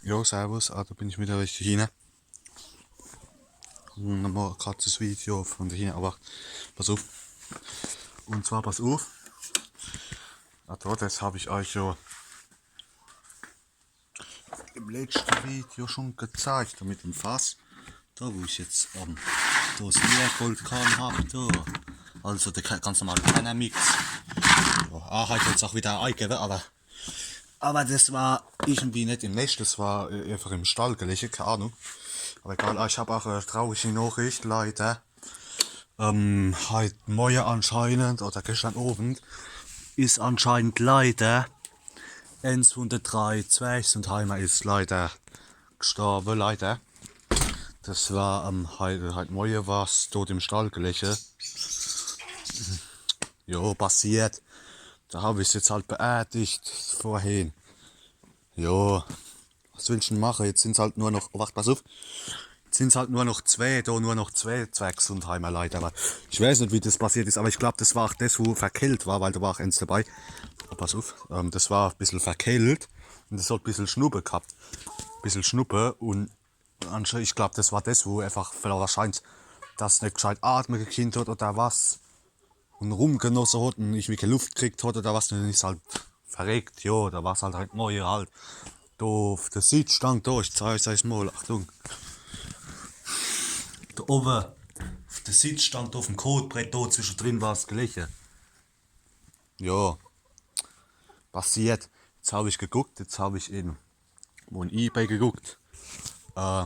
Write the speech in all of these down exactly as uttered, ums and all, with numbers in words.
Jo, servus, ah, do bin ich widder richtig hinne. Nochmol e korzes Video vun do hinne, awwer pass uff. Un zwar, pass uff. Ah, do, des hab ich eich jo im letschte Video schun gezeigt, do mit dem Fass. Do, wo ich jetzt, ähm, do des Leergoldkorn hab, do. Also der ka-, ganz normale Kernermix. Jo, ah, heit hot's aach widder eigewwe, awwer, awwer des war irgendwie net im Nescht, des war, äh, äfach im Stall gelege, kee Ahnung. Awwer egal, ah, ich hab aach e traurigi Nochricht, leider. Ähm, heit Moie anscheinend, oder geschtern Owend, is anscheinend leider eens vun de drei Zwerg-Sundheimer is leider gestorwe, leider. Des war, ähm, heit, heit Moie war's dot im Stall gelege. Jo, passiert. Do hab ich's jetzt halt beerdigt vorhin. Jo, was willscht dann mache? Jetzt sin's halt nur noch, oh, wart, pass uff. Jetzt sin's halt nur noch zwee, do nur noch zwee Zwerg-Sundheimer leider. Awwer ich weeß net, wie des passiert is, awwer ich glaab, des war aach des, wo verkehlt war, weil do war aach eens debei. Oh, pass uff, ähm, des war e bissel verkehlt un des hot e bissel Schnuppe gehabt. E bissel Schnuppe un ansche-, ich glaab, des war des, wo äfach wahrscheinlich des net gscheit atme gekinnt hot oder was. Un rumgenosse hot un irgendwie kee Luft gekriegt hot oder was, dann is halt verreckt, jo, do war's halt, heit Moie halt. Do uff de Sitzstank, do, ich zeig's eich mol, Achtung. Do owwe, uff de Sitzstank, do uffm Kotbrett, do zwischedrin war's gelege. Jo, passiert. Jetzt hab ich geguckt, jetzt hab ich in, wo in eBay geguckt, äh,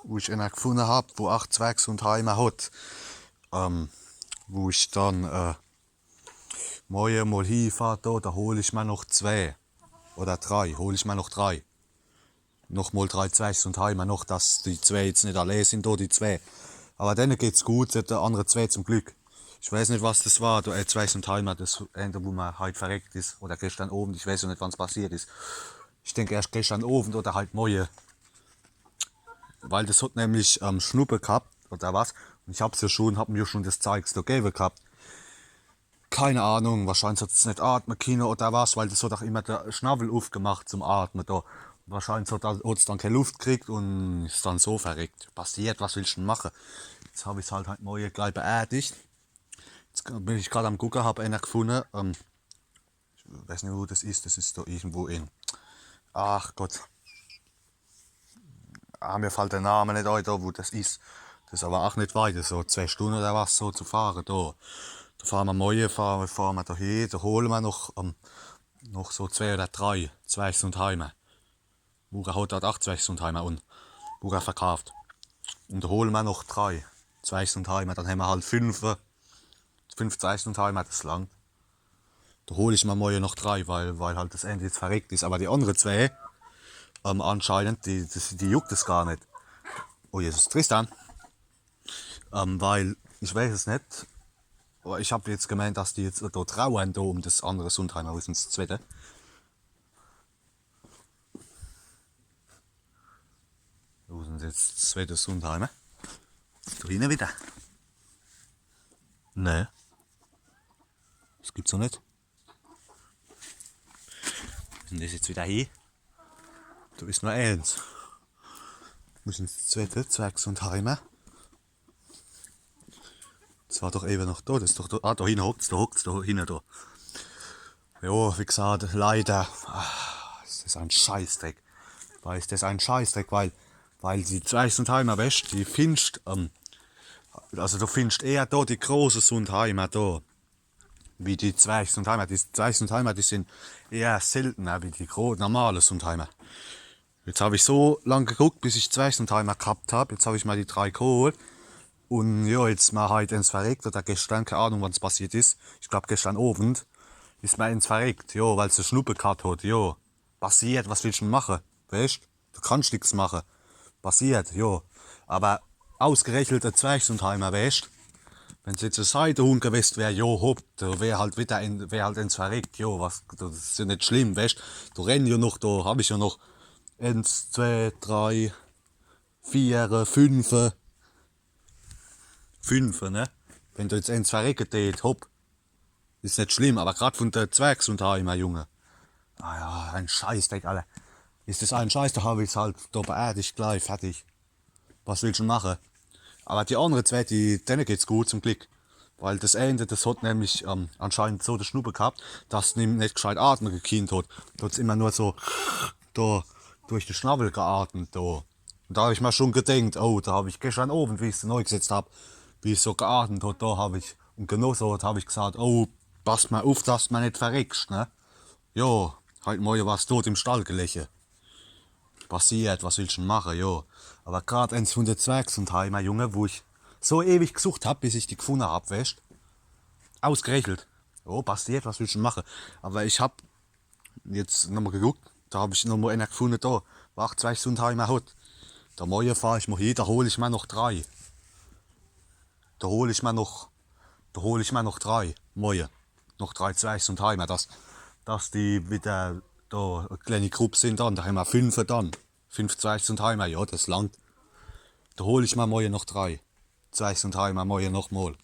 wo ich eener gefunne hab, wo aach Zwerg-Sundheimer hot. Ähm, wo ich dann, äh, moie mol hiefahr, do, do hol ich mer noch zwee. Oder drei, hol ich mer noch drei. Nochmol drei Zwerg-Sundheimer noch, dass die zwee jetzt net allee sin, do die zwee. Awwer denne geht's gut, de annere zwee zum Glick. Ich weeß net, was des war, do, äh, Zwerg-Sundheimer, des eene, wo mer heit verreckt is, oder geschtern Owend, ich weeß jo net, wann's passiert is. Ich denk erscht geschtern Owend oder heit Moie. Weil des hot nämlich, ähm, Schnuppe gehabt, oder was. Un ich hab's jo schun, hab em jo schun des Zeigs do gewwe gehabt. Kee Ahnung, wahrscheinlich hot's net atme kinne oder was, weil des hot aach immer de Schnawwel uffgemacht zum Atme do. Wahrscheinlich hot, hot's dann kee Luft gekriegt un is dann so verreckt. Passiert, was willscht dann mache? Jetzt hab ich's halt heit Moie glei beerdigt. Jetzt bin ich grad am Gucke, hab eener gefunne. Ähm, ich weeß net, wo des is. Des is do irgendwo in. Ach Gott. Ah, mir fallt de Name net ei, do, wo des is. Des is awwer aach net weit, des is so zwee Stunne oder was, so zu fahre, do. Do fahre mer moie, fahre, fahre mer do hie, do hole mer noch, ähm, noch so zwee oder drei Zwerg-Sundheimer. Wo er hot dort aach Zwerg-Sundheimer un wo er verkaaft. Un do hole mer noch drei Zwerg-Sundheimer, dann hämmer halt fünfe, fünf Zwerg-Sundheimer, des langt. Do hol ich mer moie noch drei, weil, weil halt des eene jetzt verreckt is. Awwer die annere zwee, ähm, anscheinend, die, die, die juckt es gar net. Oh Jesus, Tristan. Ähm, weil, ich weeß es net, awwer ich hab jetzt gemeent, dass die jetzt do trauern, do um des annere Sundheimer, wo is dann des zweete? Wo is dann jetzt des zweete Sundheimer? Do hinne widder? Nee. Des gibt's doch net. Wo is dann des jetzt widder hie? Do is nur eens. Wo is dann des zweete Zwerg-Sundheimer? Des war doch ewe noch do, des is doch do. Ah, do hinne hockt's, do hockt's, do hinne do. Jo, wie gesaat, leider. Ah, des is e Scheißdreck. Weil, des is e Scheißdreck, weil, weil die Zwerg-Sundheimer, weescht, die findscht, ähm, also du findscht eher do die große Sundheimer do. Wie die Zwerg-Sundheimer. Die Zwerg-Sundheimer, die sin eher seltener wie die gro-, normale Sundheimer. Jetzt hab ich so lang geguckt, bis ich Zwerg-Sundheimer gehabt hab. Jetzt hab ich mol die drei geholt. Un jo, jetzt is mer heit eens verreckt, oder geschtern, kee Ahnung, wann's passiert is. Ich glaab, geschtern Owend is mer eens verreckt, jo, weil's de Schnuppe gehat hot, jo. Passiert, was willscht dann mache? Weescht? Do kannscht nix mache. Passiert, jo. Awwer ausgerechent e Zwerg-Sundheimer, weescht? Wenn's jetzt e Seidehuhn gewest wär, jo, hopp, do wär halt widder een, wär halt eens verreckt, jo, was, des is jo net schlimm, weescht? Do renne jo noch, do hab ich jo noch eens, zwee, drei, viere, fünfe, fünfe, ne? Wenn do jetzt eens verrecke dät, hopp. Is net schlimm, awwer grad vun de Zwerg-Sundheimer, Junge. Ah jo, e Scheißdreck, Alter. is des ein Scheiß, do hab ich's halt do beerdigt gleich, fertig. Was willscht du mache? Awwer die annere zwee, die, denne geht's gut, zum Glick. Weil des eene, des hot nämlich ähm, anscheinend so de Schnuppe gehabt, dass es net, net gescheit atme gekinnt hot. Do hot's immer nur so do durch de Schnawwel geatmet, do. Un do hab ich mer schun gedenkt, oh, do hab ich geschtern Owend, wie ich's nei gesetzt hab, wie es so geatmet hot, do hab ich, un genau so hab ich gesaat, oh, pass mer uff, dass mer net verreckscht, ne? Jo, heit Moie war's dot im Stall geleche. Passiert, was willscht du mache, jo. Awwer grad eens vun de Zwerg-Sundheimer, Junge, wo ich so ewig gesucht hab, bis ich die gefunne hab, weescht? Ausgerechent. Jo, passiert, was willscht du mache? Awwer ich hab jetzt nochmol geguckt, do hab ich nochmol eener gefunne, do, wo ach Zwerg-Sundheimer hot. Do moie fahr ich mol hie, do hol ich mer noch drei. Do hol ich mer noch, do hol ich mer noch drei, moie. Noch drei Zwerg-Sundheimer, dass, dass die widder do e klääni Grupp sin dann, do hämmer fünfe dann. Fünf Zwerg-Sundheimer, jo, des langt. Do hol ich mer moie noch drei Zwerg-Sundheimer, moie nochmol.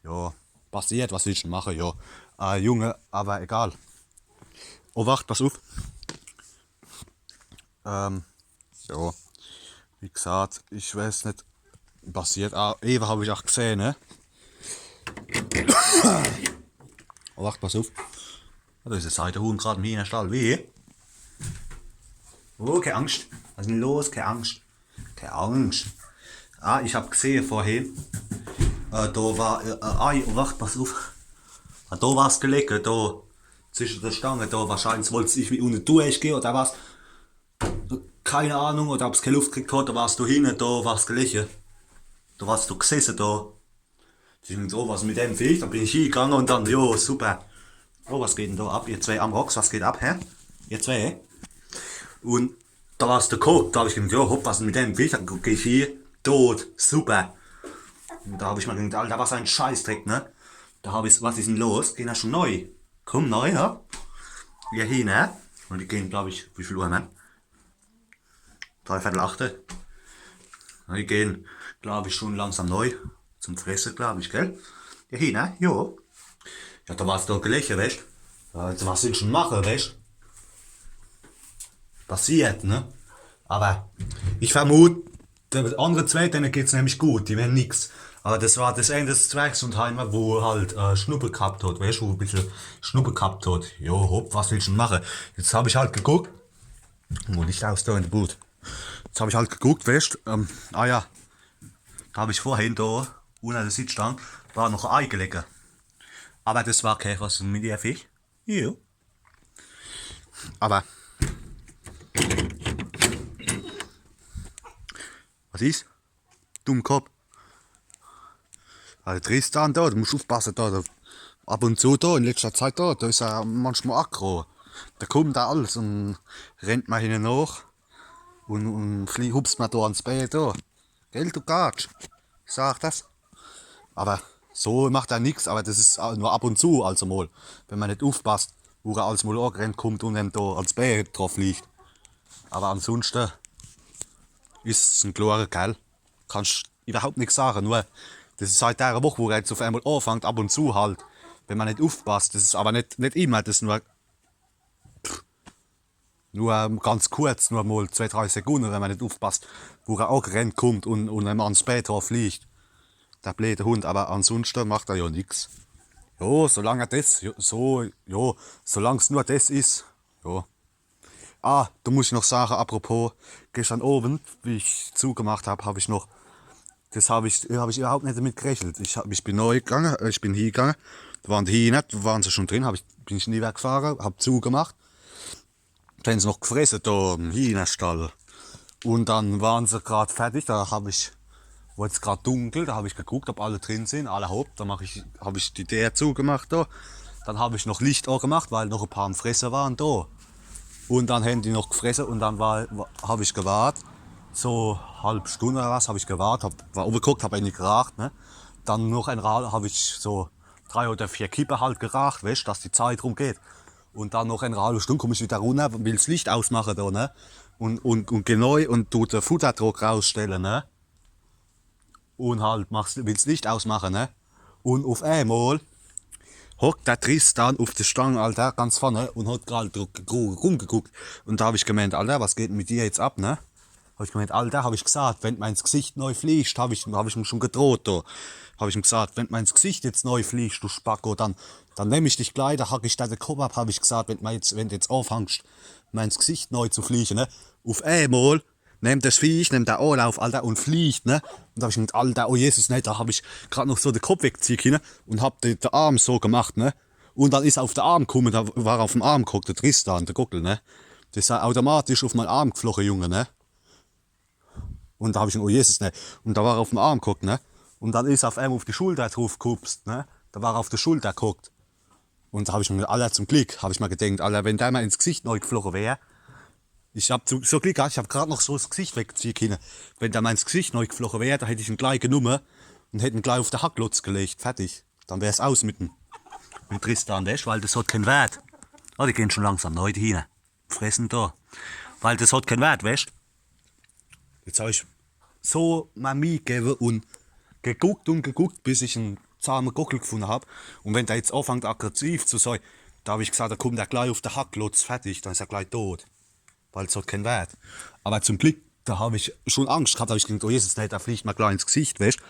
Jo, passiert, was willscht du mache, jo. Äh, Junge, awwer egal. Oh, wart, pass uff. Ähm, jo. Wie gesaat, ich weeß net, passiert. Ah, ewe hab ich ach gesehn, ne? Oh, wart, pass uff. Ah, do is e Seidehuhn grad im Hiehnerstall. Wie? Oh, kee Angscht. Was is dann los? Kee Angscht. Kee Angscht. Ah, ich hab gesehn vorhin. Äh, do war, äh, äh, ei, oh, wart, pass uff. Ah, do war's geleche, do. Zwische de Stange, do. Wahrscheinlich wollt's irgendwie unne durchgehe oder was. Kee Ahnung, oder ob's kee Luft gekriegt hot, do war's do hinne, do war's geleche. Do war's do gesesse, do. Ich denk so, was mit dem Viech? Dann bin ich hiegange un dann, jo, super. Oh, was geht dann do ab? Ihr zwee Amrocks, was geht ab, hä? Ihr zwee? Un do war's de Kopp, do hab ich gedacht, jo, hopp, was mit dem Viech? Dann geh ich hie, dot, super. Un do hab ich mer gedacht, Alter, was e Scheißdreck, ne? Do hab ich, was is dann los? Gehn er schun nei? Kumm, nei, jo? Jo, hie, ne? Un die gehn, glaab ich, wie viel Uhr, Mann? Dreiviertel achte. Die gehn, glaab ich, schun langsam nei. Zum Fresse, glaab ich, gell? Jo, hie, ne? Jo. Jo, do war's doch geleche, weescht? Jo, jetzt, was willscht du mache, weescht? Passiert, ne? Awwer ich vermut, de annere zwee, denne geht's nämlich gut, die wern nix. Awwer des war des eene, des Zwerg-Sundheimer, wo halt äh, Schnuppe gehabt hot, weescht, wo e bissel Schnuppe gehabt hot. Jo, hopp, was willscht du mache? Jetzt hab ich halt geguckt, wo Licht aus do in de Bud. Jetzt hab ich halt geguckt, weescht, ähm, ah jo, hab ich vorhin do unner de Sitzstang, war noch e Ei geleche. Awwer des war kee, was is dann mit dem Viech? Jo. Awwer. Was is? Dummkopp. Also Tristan do, du muscht uffpasse do, do. Ab un zu do, in letschter Zeit do, do is er manchmol aggro. Do kummt er alles un rennt mer hinne nooch un, un flie-, hupst mer do ans Bee do. Gell, du Gatsch? Ich sag des. Awwer so macht er nix, awwer des is au-, nur ab un zu, also mol, wenn mer net uffpasst, wo er als mol agerennt kummt un em do ans Bee druff fliegt. Awwer ansunschte is es en klore Kerl. Kannscht iwwerhaupt nix sage, nur des is seit dere Woch, wo er jetzt uff emol aafangt, ab un zu halt, wenn mer net uffpasst. Des is awwer net, net immer, des is nur, pff, nur ganz kurz, nur mol zwee, drei Sekunde, wenn mer net uffpasst, wo er agerennt kummt un, un em ans Bee druff fliegt. De bleede Hund, awwer ansunschte macht er jo nix. Jo, solang er des, jo, so, jo, solang's nur des is, jo. Ah, do muss ich noch sage, apropos, geschtern Owend, wie ich zugemacht hab, hab ich noch, des hab ich, hab ich iwwerhaupt net demit gerechent. Ich hab, ich bin nei gange, äh, ich bin hiegange, do waren die Hiehner, do waren se schun drin, hab ich, bin ich nie weggefahre, hab zugemacht. Do hän se noch gefresse, do im Hiehnerstall. Un dann waren se grad fertig, do hab ich, wurd's grad dunkel, do hab ich geguckt, ob alle drin sin, alla hopp, dann mach ich, hab ich die Deer zugemacht do. Dann hab ich noch Licht aagemacht, weil noch e paar am Fresse waren do. Un dann hän die noch gefresse un dann war, war, hab ich gewart, so halb Stund oder was, hab ich gewart, hab, war uffgeguckt, hab eeni geraacht, ne? Dann noch e Ra-, hab ich so drei oder vier Kippe halt geraacht, weescht, dass die Zeit rumgeht. Un dann noch e halbe Stund kumm ich widder runner, will's Licht ausmache do, ne? Un, un, un genau, un du de Futtertrog rausstelle, ne? Un halt machst, will's Licht ausmache, ne? Un uff emol hockt der Tristan uf de Stang, Alter, ganz vorne un hat grad dr-, gru-, rumgeguckt. Un do hab ich gemeent, Alter, was geht mit dir jetzt ab, ne? Hab ich gemeent, Alter, hab ich gesaat, wenn mer ins Gesicht nei fliegt, hab ich, hab ich em schun gedroht, do. Hab ich em gesaat, wenn mer ins Gesicht jetzt nei fliegt, du Spacko, dann, dann nemm ich dich glei, do hack ich der de Kopp ab, hab ich gesaat, wenn mer jetzt, wenn du jetzt aafangst, mer ins Gesicht nei zu fliege, ne? Uf eemol nemmt des Viech, nemmt der Aalauf, Alter, un fliegt, ne? Un do hab ich gemeent, Alter, oh Jesus, ne, do hab ich grad noch so de Kopp wegzieh kinne un hab de, de Arm so gemacht, ne? Un dann is er uf de Arm kumme, do war er uf em Arm gehockt, de Tristan, de Gockel, ne? Des is automatisch uf mein Arm gefloche, Junge, ne? Un do hab ich, oh Jesus, ne? Un do war er uf em Arm gehockt, ne? Un dann is er uf eemol uf die Schulter druf gehupst, ne? Do war er uf de Schulter gehockt. Un do hab ich mer, Alter, zum Glick, hab ich mer gedenkt, Alter, wenn der mer ins Gesicht nei gefloche wär, ich hab zu, so Glick gehat, ich hab grad noch so s Gesicht wegzieh kinne. Wenn der mer ins Gesicht nei gefloche wär, do hätt ich en glei genumme un hätt en glei uf de Hackklotz gelegt, fertig. Dann wär's aus mit em, mit em Tristan, weescht, weil des hat keen Wert. Oh, die gehn schun langsam nei, die Hiehner. Fresse do. Weil des hat keen Wert, weescht. Jetzt hab ich so mer Mieh gewwe un geguckt un geguckt, bis ich en zahme Gockel gefunne hab. Un wenn der jetzt aafangt, aggressiv zu sei, do hab ich gesaat, do kummt er glei uf de Hackklotz, fertig, dann is er glei dot. Weil des hat keen Wert. Awwer zum Glick, do hab ich schun Angscht gehat, hab ich gedenkt, oh Jesus, ne, der fliegt mer glei ins Gesicht, weescht.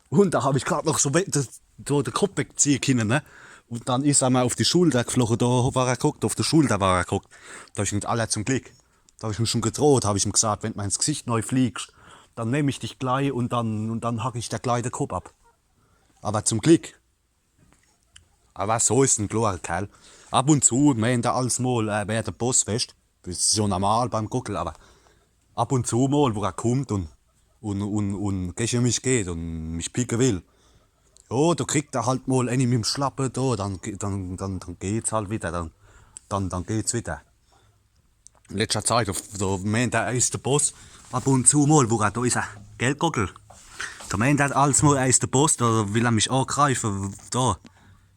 Un do hab ich grad noch so we-, de, so de Kopp wegzieh kinne, ne? Un dann is er mer uf die Schulter gefloche, do war er gehockt, uf de Schulter war er gehockt. Do hab ich gedenkt, Alter, zum Glick. Do hab ich em schun gedroht, hab ich em gesaat, wenn mer ins Gesicht nei fliegst, dann nemm ich dich glei un dann, un dann hack ich der glei de Kopp ab. Awwer zum Glick. Awwer so is en klorer Kerl. Ab un zu meent er als mol, er wär de Boss, weescht? Des is jo normal beim Gockel, awwer ab un zu mol, wo er kummt un, un, un, un gege mich geht un mich picke will. Jo, do kriegt er halt mol ääni mit em Schlappe, do, dann, ge- dann, dann, dann geht's halt widder, dann, dann, dann geht's widder. In letschter Zeit, do, do meent er, er is de Boss. Ab un zu mol, wo er, do is er, gell, Gockel? Do meent er als mol, er is de Boss, do will er mich aagreife, do.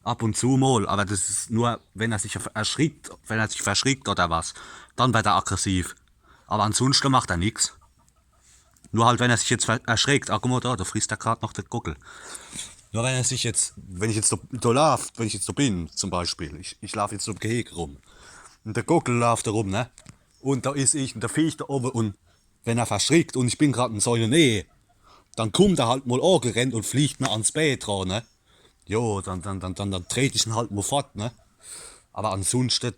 Ab un zu mol, awwer des is nur, wenn er sich erschrickt, wenn er sich verschrickt oder was, dann werd er aggressiv. Awwer ansunschte macht er nix. Nur halt, wenn er sich jetzt ver- erschrickt, ah, guck mol do, do frisst er grad noch de Gockel. Nur wenn er sich jetzt, wenn ich jetzt do, do laaf, wenn ich jetzt do bin, zum Beispiel, ich, ich laaf jetzt so im Geheg rum. Un de Gockel laaft do rum, ne? Un do is irgend e Viech do owwe un wenn er verschrickt un ich bin grad in seiner Näh, dann kummt er halt mol aagerennt un fliegt mer ans Bää dra, ne? Jo, dann, dann, dann, dann, dann tret ich en halt mol fort, ne? Awwer ansunschte,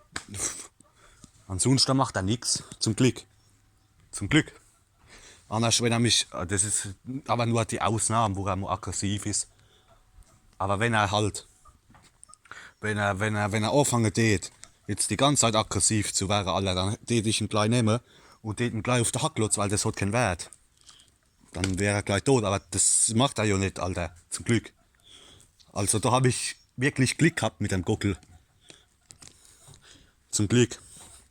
ansunschte macht er nix. Zum Glick. Zum Glick. Annerscht, wenn er mich, äh, des is awwer nur die Ausnahm, wo er mol aggressiv is. Awwer wenn er halt, wenn er, wenn er, wenn er aafange dät, jetzt die ganz Zeit aggressiv zu werre, Alter, dann dät ich en glei nemme un dät en glei uf de Hackklotz, weil des hat keen Wert. Dann wär er glei dot, awwer des macht er jo net, Alter, zum Glick. Also do hab ich wirklich Glick gehat mit dem Gockel. Zum Glick.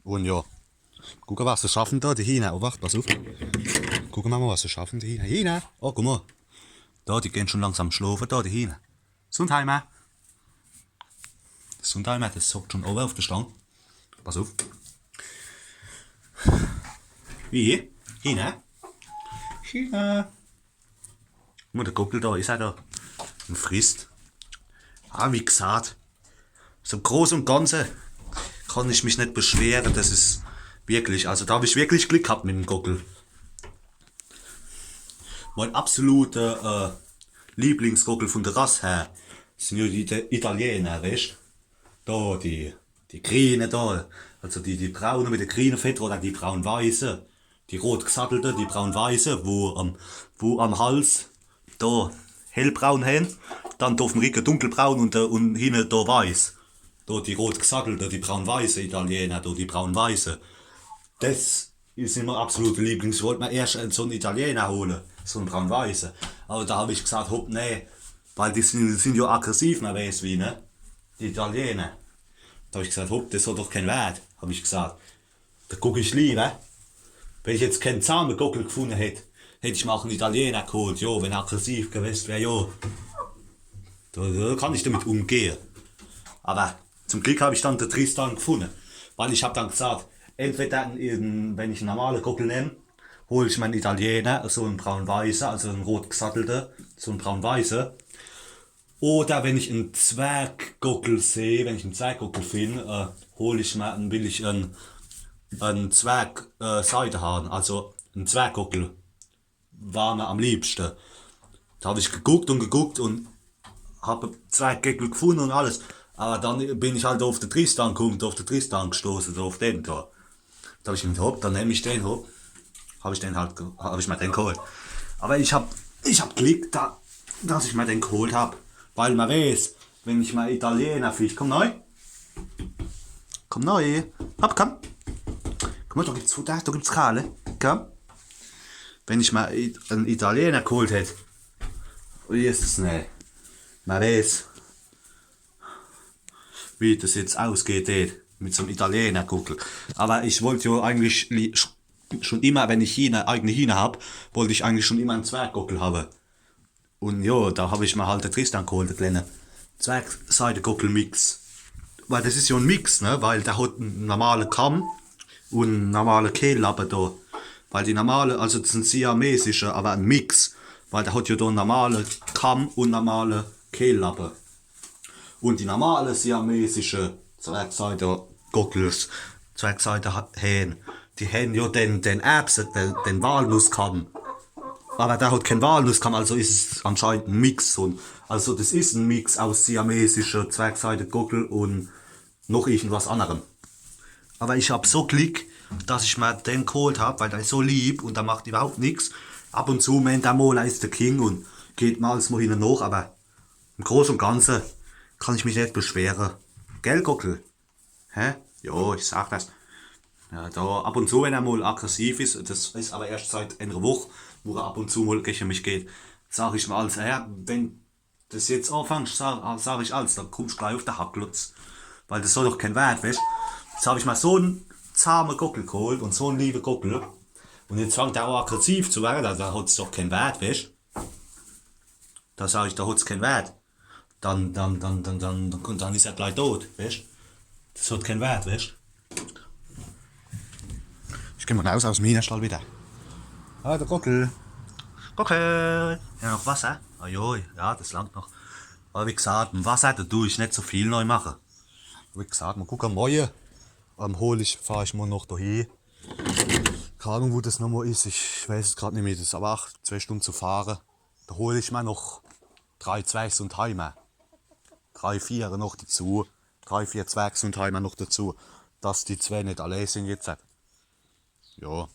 Un jo. Gucke, was se schaffe do, die Hiehner. Obacht, pass uf. Gucke mer mol, was se schaffe, die Hiehner. Hiehner! Oh, guck mol. Do, die gehn schun langsam schlofe, do, die Hiehner. Sundheimer! Des Sundheimer, des hockt schun owwe uf de Stang. Pass uf. Wie? Hiehner? Hiehner! Nur de Gockel do, is er do. Un frisst. Ah, wie gesaat, so im Große un Ganze kann ich mich net beschwere. Des is wirklich, also do hab ich wirklich Glick gehat mit dem Gockel. Mein absoluter, äh, Lieblingsgockel vun de Rass her sin jo die Ita- Italiener, weescht? Do, die, die Griene do, also die, die Braune mit de griene Fedder oder die Braun-Weiße. Die rot gesattelte, die braun-weiße, wo am, wo am Hals do hellbraun hen, dann do uf'm Ricke dunkelbraun un, äh, un hinne do weiß. Do die rot gesattelte, die braun-weiße Italiener, do die braun-weiße. Des is immer absolute Lieblings-, ich wollt mer erscht so en Italiener hole, so en braun-weiße. Awwer do hab ich gesaat, hopp, nee, weil die sin, sin jo aggressiv, mer weeß wie, ne? Die Italiener. Do hab ich gesaat, hopp, des hat doch keen Wert, hab ich gesaat. Do guck ich liewer, wenn ich jetzt keen zahme Gockel gefunne hätt, hätt ich mer ach en Italiener geholt, jo, wenn er aggressiv gewest wär, jo. Do, do kann ich demit umgehe. Awwer zum Glick hab ich dann de Tristan gefunne. Weil ich hab dann gesaat, entweder en, en, wenn ich en normale Gockel nemm, hol ich mer en Italiener, so en braun-weiße, also en rot gesattelte, so en braun-weiße. Oder wenn ich en Zwerggockel seh, wenn ich en Zwerggockel find, äh, hol ich mer, will ich en, en Zwerg-, äh, Seidehahn, also en Zwerggockel war mer am liebschte. Do hab ich geguckt un geguckt un hab Zwerggockel gefunne un alles. Awwer dann bin ich halt uff de Tristan kumm, uff de Tristan gestoße, so uff den do. Do hab ich gedacht, hopp, dann nemm ich den, hopp. Hab ich den halt, ge- hab ich mer den geholt. Awwer ich hab, ich hab Glick, do, dass ich mer den geholt hab. Weil mer weeß, wenn ich mer Italiener fisch, komm nei. Komm nei. Hopp, komm. Komm, do gibt's Futter, do gibt's Kohle. Komm. Wenn ich mer It- en Italiener geholt hätt. Oh, Jesus, nee. Mer weeß, wie des jetzt ausgeht, ey, mit so'm Italiener-Gockel. Awwer ich wollt jo eigentlich li- sch- schun immer, wenn ich Hiehner, eigene Hiehner hab, wollt ich eigentlich schun immer en Zwerggockel hawwe. Un jo, do hab ich mer halt de Tristan geholt, de klenne Zwergseidegockel-Mix. Weil des is jo en Mix, ne? Weil der hot en normale Kamm un en normale Kehllappe do. Weil die normale, also des sin siamesische, awwer en Mix. Weil der hot jo do en normale Kamm un normale Kehllappe. Un die normale siamesische Zwergseide-Gockels, Zwergseide-Hähn, die hän jo den, den Erbse-, den, den Walnusskamm. Awwer der hot keen Walnusskamm, also is es anscheinend en Mix. Un, also des is en Mix aus siamesische Zwergseidegockel un noch irgendwas annerem. Awwer ich hab so Glick, dass ich mer den geholt hab, weil der is so lieb un der macht iwwerhaupt nix. Ab un zu meent er mol, er is de King un geht mer als mol hinne noch, awwer im Große un Ganze kann ich mich net beschwere. Gell, Gockel? Hä? Jo, ich sag des. Ja, do ab un zu, wenn er mol aggressiv is, des is awwer erscht seit enner Woch, wo er ab un zu mol gege mich geht, sag ich mer als, ja, wenn des jetzt anfangt, sag, sag ich als, dann kummsch glei uff de Hackklotz. Weil des hot doch keen Wert, weescht? Jetzt hab ich mer so en zahme Gockel geholt un so en liewe Gockel. Un jetzt fangt er aa aggressiv zu werre, do, do hot's doch keen Wert, weescht? Do sag ich, do hot's keen Wert. Dann, dann, dann, dann, dann, dann, dann is er glei dot, weescht? Des hot keen Wert, weescht? Ich geh mol raus aus em Hiehnerstall widder. Ah, de Gockel. Gockel. Ja, noch Wasser? Ah jo, ja, des langt noch. Awwer wie gesaat, em Wasser, do du ich net so viel nei mache. Wie gesaat, mol gucke, morje, ähm, hol ich, fahr ich mol noch dohie. Kee Ahnung, wo des nochmol is. Ich weeß es grad nimmi. Des is awwer aa zwee Stunne zu fahre. Do hol ich mer noch drei Zwergsundheimer. Drei, vier noch dezu. Drei, vier Zwergsundheimer noch dezu. Dass die zwee net allee sin jetzt. Jo.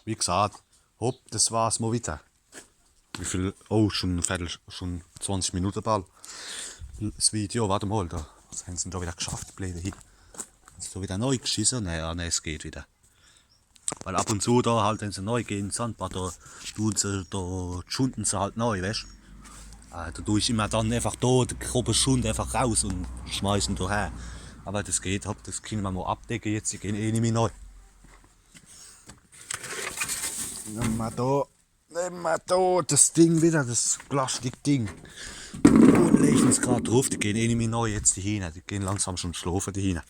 Wie gesaat, hopp, des war's mol widder. Wie viel? Oh, schun e Vertel, schun zwanzig Minute ball. Es Video, wart emol, do. Was hän se dann do widder geschafft, bleede Hieh? Hän se do widder nei geschisse? Nee, ah, nee, es geht widder. Weil ab un zu do halt, wenn se nei gehn, Sandbad, do dun se, do schunden se halt nei, weescht? Äh, do du ich immer dann äfach do de grobe Schund äfach raus un schmeiß en do her. Awwer des geht, hopp, des kenne mer mol abdecke jetzt, die gehn eh nimmi nei. Nemme mer do, nemme mer do des Ding widder, des Plastikding. Un leg es grad druff, die gehn eh nimmi nei jetzt, die Hiehner. Die gehn langsam schun schlofe, die Hiehner.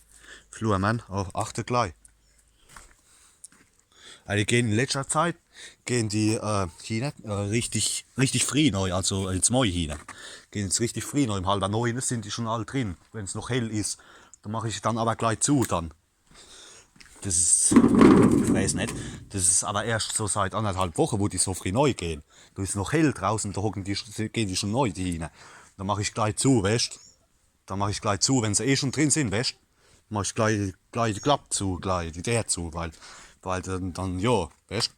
Flurmann, oh, achte glei. Also die gehn in letschter Zeit, gehn die, äh, Hiehner, äh, richtig, richtig frieh nei, also jetzt moi Hiehner. Gehn jetzt richtig frieh nei, um halwer nein sin die schun all drin, wenn's noch hell is. Do mach ich dann awwer glei zu dann. Des is, ich weeß net, des is awwer erscht so seit annerthalb Woche, wo die so frieh nei gehn. Do is noch hell drauße, do hocken die, gehn die schun nei, die Hiehner. Do mach ich glei zu, weescht? Do mach ich glei zu, wenn se eh schun drin sin, weescht? Mach ich glei, glei die Klapp zu, glei die Deer zu, weil, weil dann, dann, jo, weescht?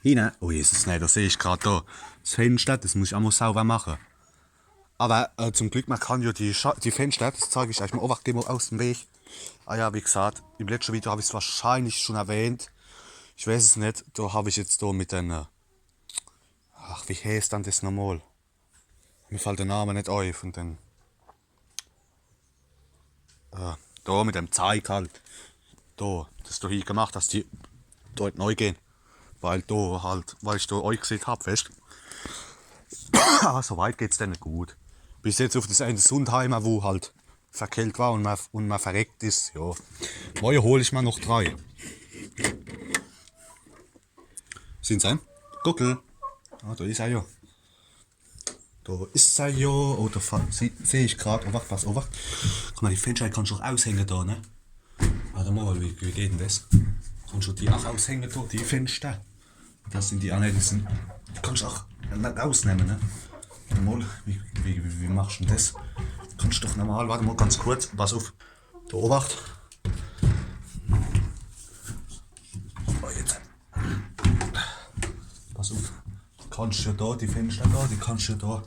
Hiehner, oh Jesus, nee, do seh ich grad do. Es Fenschter, des muss ich aa mol sauwer mache. Awwer, äh, zum Glick, mer kann jo die Scha-, die Fenschter, des zeig ich eich mol, oh, wart, geh mol aus em Weg. Ah jo, wie gesaat, im letschte Video hab ich's wahrscheinlich schun erwähnt. Ich weeß es net, do hab ich jetzt do mit den, äh, ach, wie heeßt dann des nochmol? Mir fallt de Name net ei vun den, äh, do mit dem Zeig halt. Do, des do hie gemacht, dass die dort nei gehn. Weil do halt, weil ich do eigesetzt hab, weescht? Ah, so weit geht's denne gut. Bis jetzt uff des eene Sundheimer, wo halt verkehlt war un mer, un mer verreckt is, jo. Morje hol ich mer noch drei. Sin se? Guckel. Ah, do is er jo. Do is er jo. Oh, do fa- sie- seh ich grad. Owacht, was, Owacht. Guck mol, die Fenschter, die kannsch ach aushänge do, ne? Wart mol, wie, wie geht dann des? Kannsch die ach aushänge do, die Fenschter? Des sin die annere, die sin, die kannsch ach net rausnemme, ne? Mol, wie, wie, wie, wie machsch dann des? Kannsch doch normal, wart mol ganz kurz, pass uff. Do, Owacht. Oh, jetzt. Pass uff. Kannsch jo do, die Fenschter do, die kannsch jo do,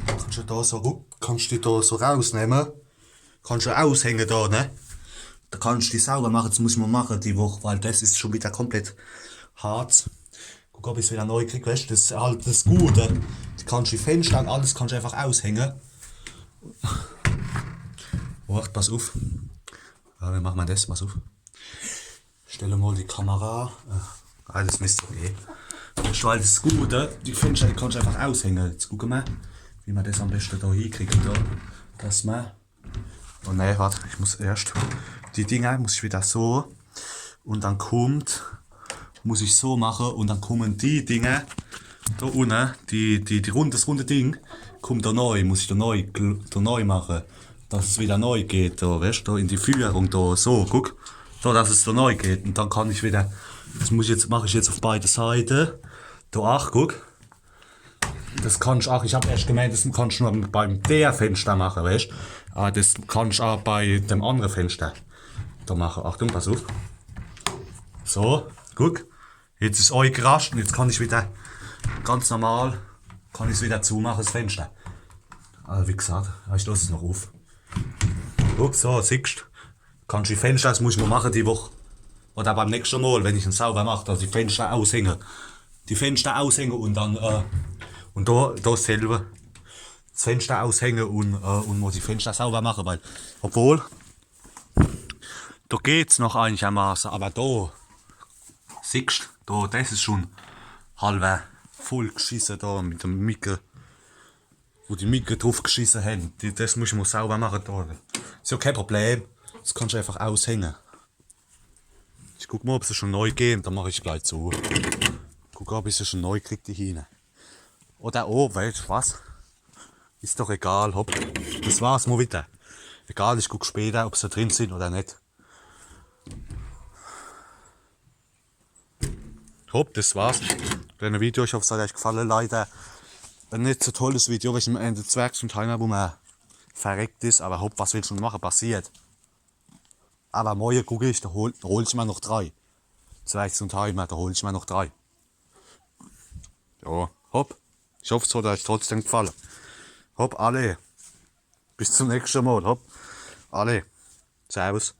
kannsch jo do so rup, kannsch die do so rausnemme. Kannsch jo aushänge do, ne? Do kannsch die sauwer mache, des muss ich mol mache die Woch, weil des is schun widder komplett hart. Guck, ob ich's widder nei krieg, weescht, des is halt des Gute. Die kannsch die Fenschter un alles kannsch einfach aushänge. Wart, pass uff. Ja, wie mache mer des? Pass uff. Stell mol die Kamera. Äh, ah, des misst gehn. Weescht, weil des Gute, die Fenschter, die kannsch einfach aushänge. Jetzt gucke mer, wie mer des am beschte do hiekriege, do. Dass mer Oh nee, wart, ich muss erscht die Dinger, muss ich widder so. Un dann kummt, muss ich so mache un dann kummen die Dinger do unne, die, die, die runde, des runde Ding, kummt do nei, muss ich do nei, gl- do nei mache, dass es widder nei geht, do, weescht, do in die Führung, do, so, guck, so, dass es do nei geht. Un dann kann ich widder, des muss ich jetzt, mach ich jetzt uff beide Seite, do, ach, guck, Des kannsch ach, ich hab erscht gemeent, des kannsch nur beim der Fenschter mache, weescht? Awwer des kannsch ach bei dem annere Fenschter do mache. Achtung, pass uff. So, guck. Jetzt is eigerascht un jetzt kann ich widder ganz normal, kann ich's widder zumache, des Fenschter. Awwer wie gesacht, ich loss es noch uff. Guck, so, siehscht. Kannsch die Fenschter, des muss ich mol mache die Woch. Odder beim nächschte Mol, wenn ich en sauwer mach, dass die Fenschter aushänge. Die Fenschter aushänge un dann, äh, un do, do selwer. Des Fenschter aushänge un, äh, un mol die Fenschter sauwer mache, weil, obwohl, do geht's noch einigermaße, awwer do, siehscht, do, des is schun halwer voll geschisse do mit de Micke. Wo die Micke druff geschisse hen. Die, des muss ich mol sauwer mache do. Is jo kee Problem. Des kannsch einfach aushänge. Ich guck mol, ob se schun nei gehn, dann mach ich glei zu. Guck, ob ich se schun nei krieg, die Hiehner. Odder, oh, weescht was? Is doch egal, hopp. Des war's mol widder. Egal, ich guck später, ob se drin sin odder net. Hopp, des war's. Klääne Video, ich hoff, es hat eich gefalle. Leider e net so tolles Video, weil ich am End Zwerg zum Timer, wo mer verreckt is, awwer hopp, was willscht schun mache, passiert. Awwer morje guck ich, do hol, do hol ich mer noch drei. Zwerg zum Timer, do hol ich mer noch drei. Jo, hopp. Ich hoff, es hat eich trotzdem gefalle. Hopp, alla. Bis zum nächschte Mol, hopp. Alla. Servus.